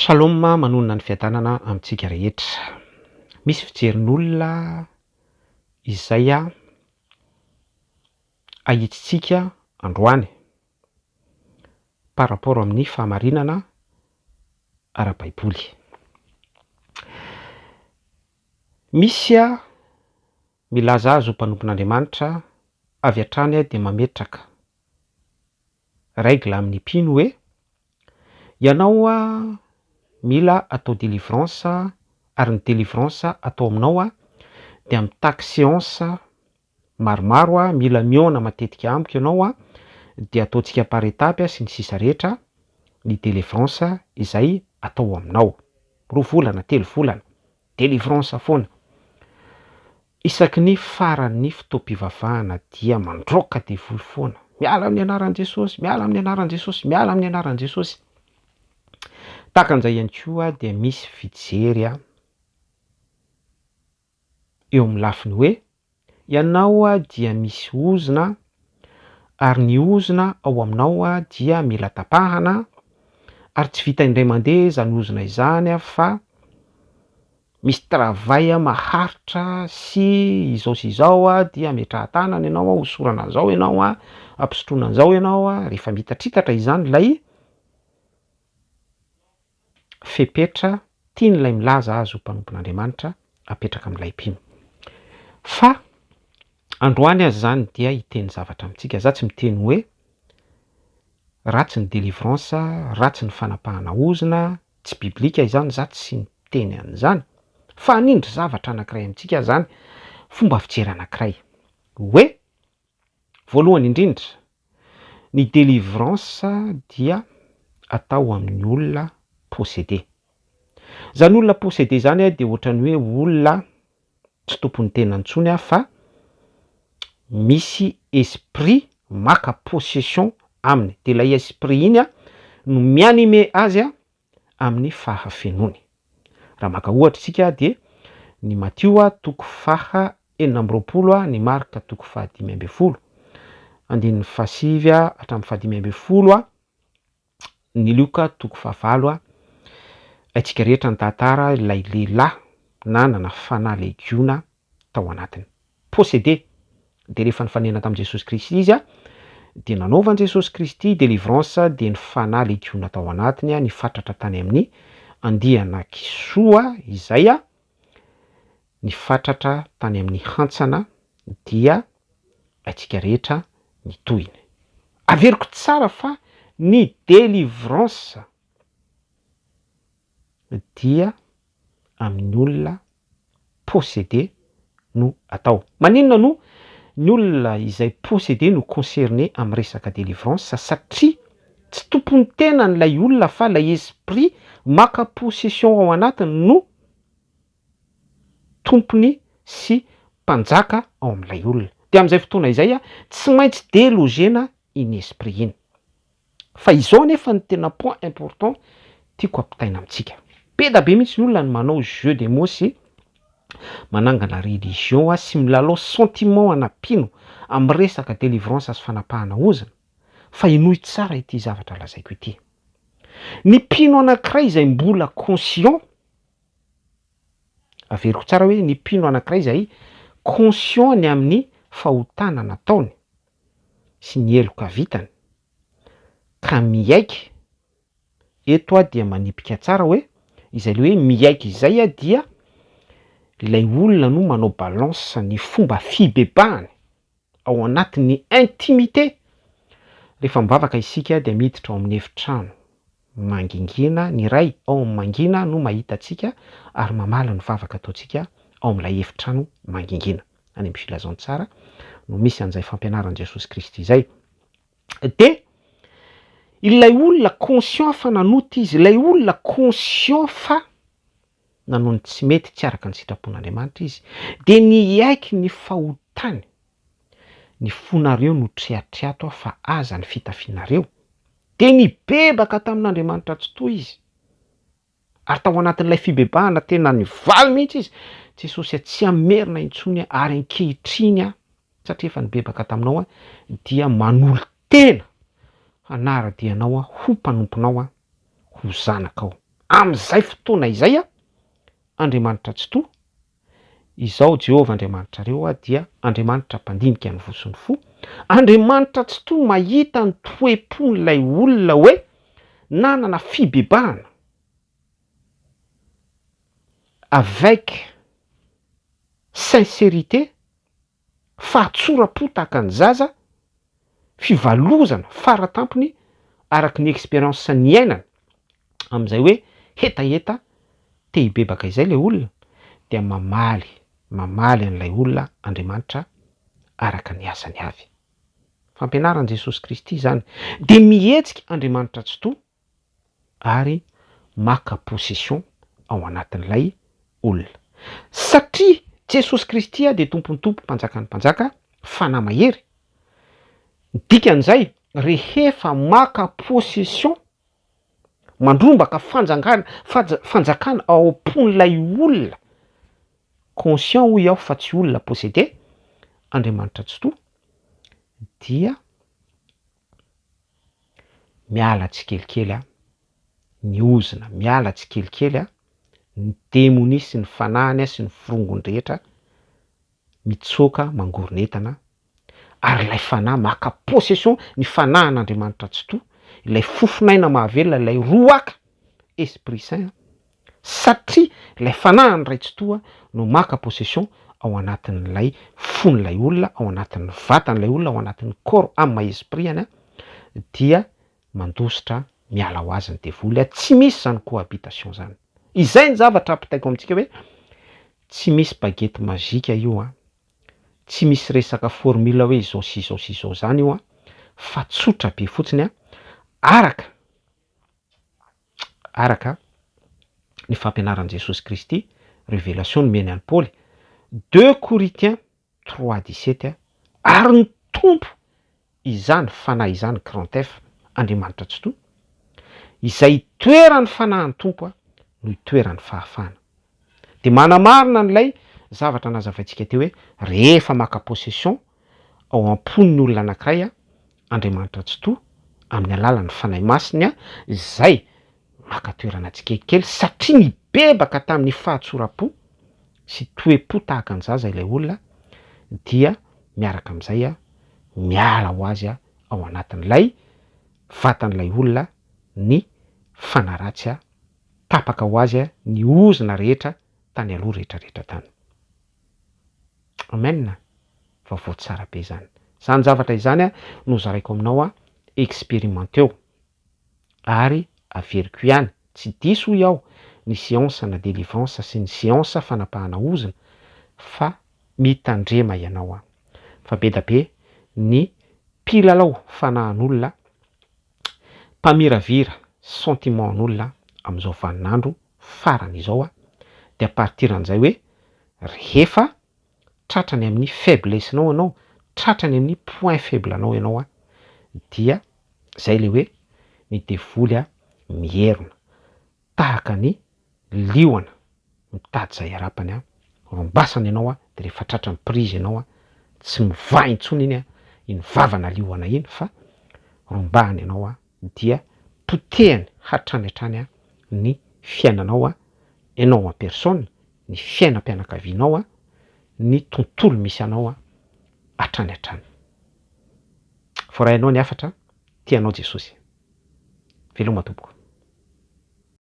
Shalom manonona ny fiadanana amintsika rehetra. Misy fijerin'olona izay ahitsitsika androany par rapport amin'ny fahamarinana ara-baiboly. Misy milaza azy ho mpanompon'Andriamanitra avy hatrany dia mametraka règle amin'ny mpino hoe ianao mila atao délivrance ary ny délivrance atao aminao dia mitaky séance maromaro, mila mihaona matetika amiko ianao dia ataontsika par étape sy ny sisa rehetra ny délivrance izay atao aminao. 2 volana, 3 volana, délivrance foana. Isaky ny faran'ny fotoam-pivavahana dia mandroaka devoly foana. Miala amin'ny anaran'i Jesosy, miala amin'ny anaran'i Jesosy, miala amin'ny anaran'i Jesosy. Tahaka an'izay ihany koa dia misy fijery eo amin'ny lafiny hoe ianao dia misy ozona ary ny ozona ao aminao dia mila tapahana ary tsy vita indray mandeha izany ozona izany fa misy travail maharitra sy izao sy izao dia ametrahan-tanana ianao, hosorana an'izao ianao, ampisotroana an'izao ianao. Rehefa mitatritatra izany ilay fepetra tian'ilay milaza azy ho mpanompon'Andriamanitra apetraka amin'ilay mpino. Fa androany azy izany dia hiteny zavatra amintsika. Za tsy miteny hoe ratsy ny délivrance, ratsy ny fanapahana ozona, tsy biblika izany, za tsy miteny an'izany. Fa hanindry zavatra anankiray amintsika zany, fomba fijery anankiray. Hoe, voalohany indrindra, ny délivrance dia atao amin'ny olona possédé. Zany olona possédé zany dia ohatran'ny hoe olona tsy tompon'ny tena intsony fa misy esprit maka possession aminy. Dia ilay esprit iny no mi-animer azy amin'ny fahafenoany. Raha maka ohatra isika dia ny Matio toko faha 26, ny Marka toko faha 15, andininy faha 9 hatramin'ny faha 15, ny Lioka toko faha 8. Haintsika rehetra ny tantara ilay lehilahy nanana fanahy legiona tao anatiny. Possédé. Dia rehefa nifanena tamin'i Jesosy Kristy izy dia nanaovan'i Jesosy Kristy délivrance, dia ny fanahy legiona tao anatiny nifatratra tany amin'ny andiana kisoa izay nifatratra tany amin'ny hantsana, dia haintsika rehetra ny tohiny. Averiko tsara fa ny délivrance dia amin'ny olona possédé no atao. Maninona no ny olona izay possédé no concerné amin'ny resaka délivrance? Satria tsy tompon'ny tenany ilay olona fa ilay esprit maka possession ao anatiny no tompony sy mpanjaka ao amin'ilay olona. Dia amin'izay fotoana izay tsy maintsy délogena iny esprit iny. Fa izao anefa ny tena point important tiako ampitaina amintsika. Be da be mihitsy ny olona no manao jeu de mots sy manangana religion sy milalao sentiment ana mpino amin'ny resaka délivrance sy fanapahana ozona. Fa henoy tsara ity zavatra lazaiko ity. Ny mpino anankiray izay mbola conscient, averiko tsara hoe ny mpino anankiray izay conscient ny amin'ny fahotana nataony sy ny heloka vitany ka miaiky, eto aho dia manipika tsara hoe izay le hoe miaiky izay dia ilay olona no manao balance ny fomba fibebahany ao anatin'ny intimité. Rehefa mivavaka isika dia miditra ao amin'ny efitrano mangingina, ny Ray ao amin'ny mangina no mahita antsika ary mamaly ny vavaka ataontsika ao amin'ilay efitrano mangingina. Any amin'ny filazantsara no misy an'izay fampianaran'i Jesosy Kristy izay. Dia ilay olona conscient fa nanota izy, ilay olona conscient fa nanao ny tsy mety, tsy araka ny sitrapon'Andriamanitra izy, dia niaiky ny fahotany. Ny fonareo no triatriato aho fa aza ny fitafianareo. Dia nibebaka tamin'Andriamanitra Tsitoha izy. Ary tao anatin'ilay fibebahana tena nivaly mihitsy izy, Jesosy a, tsy hamerina intsony aho, ary ankehitriny aho, satria efa nibebaka taminao aho, dia manolo-tena hanara-dia anao aho, ho mpanomponao aho, ho zanakao. Amin'izay fotoana izay, Andriamanitra Tsitoha, Izaho Jehovah Andriamanitrareo aho dia Andriamanitra mpandinika ny voa sy ny fo, Andriamanitra Tsitoha mahita ny toe-pon'ilay olona hoe nanana fibebahana avec sincérité, fahatsoram-po tahaka ny zaza, fivalozana faratampony araka ny expérience niainana amin'izay hoe hetaheta te hibebaka izay ilay olona dia mamaly mamaly an'ilay olona Andriamanitra araka ny asany avy. Fampianaran'i Jesosy Kristy izany. Dia mihetsika Andriamanitra Tsitoha ary maka possession ao anatin'ilay olona. Satria Jesosy Kristy dia Tompon'ny Tompo, Mpanjakan'ny Mpanjaka, Fanahy Mahery. Ny dikan'izay, rehefa maka possession, mandrombaka fanjangana, fanjakana ao am-pon'ilay olona, conscient hoy aho fa tsy olona possédé, Andriamanitra Tsitoha, dia miala tsikelikely an, ny ozona miala tsikelikely an, ny demonia sy ny fanahiny sy ny forongony rehetra mitsoaka mangoron'entana ary ilay fanahy maka possession ny fanahin'Andriamanitra Tsitoha, ilay fofon'aina mahavelona, ilay roaka, esprit saint, satria ilay fanahin'ny Ray Tsitoha no maka possession ao anatin'ilay fon'ilay olona, ao anatin'ny vatan'ilay olona, ao anatin'ny corps, âme, esprit-ny dia mandositra miala ho azy ny devoly, tsy misy izany cohabitation izany. Izay ny zavatra ampitaiko amintsika hoe tsy misy baguette magique io an, tsy misy resaka formule hoe izao sy izao sy izao izany io an, fa tsotra be fotsiny an, araka araka ny fampianaran'i Jesosy Kristy, révélation nomeny an'i Paoly, deux Corinthiens trois dix-sept, ary ny Tompo izany Fanahy izany, grand F, Andriamanitra Tsitoha, izay itoeran'ny Fanahin'ny Tompo no itoeran'ny fahafahana. Dia manamarina an'ilay zavatra nazavaintsika teo hoe rehefa maka possession ao am-pon'ny olona anankiray Andriamanitra Tsitoha amin'ny alalan'ny Fanahy Masiny izay maka toerana tsikelikely satria nibebaka tamin'ny fahatsoram-po sy toe-po tahaka ny zaza ilay olona dia miaraka amin'izay miala ho azy ao anatin'ilay vatan'ilay olona ny fanahy ratsy tapaka ho azy ny ozona rehetra tany aloha rehetra rehetra tany. Amen! Vaovao tsara be izany. Izany zavatra izany no zaraiko aminao experimenteo. Ary averiko ihany, tsy diso hoy aho ny séance na délivrance sy ny séance fanapahana ozona fa mitandrema ianao an! Fa bedabe ny mpilalao fanahin'olona, mpamiravira sentiment an'olona amin'izao vaninandro farany izao an! De à partir an'izay hoe rehefa tratrany amin'ny faiblesse-nao ianao, tratrany amin'ny point faible-nao ianao an, dia zay le hoe ny devoly an mierona tahaka ny liona mitady zay harapany an, rombasany ianao an, de rehefa tratran'ny prise ianao an, tsy mivaha intsony iny an, iny vavana liona iny fa rombahany ianao an, dia potehany hatrany hatrany an ny fiainanao an, ianao en personne, ny fiainam-pianakavianao an, ny tontolo misy anao an, hatrany hatrany. Voaray anao ny hafatra, tia anao Jesosy. Veloma tompoko.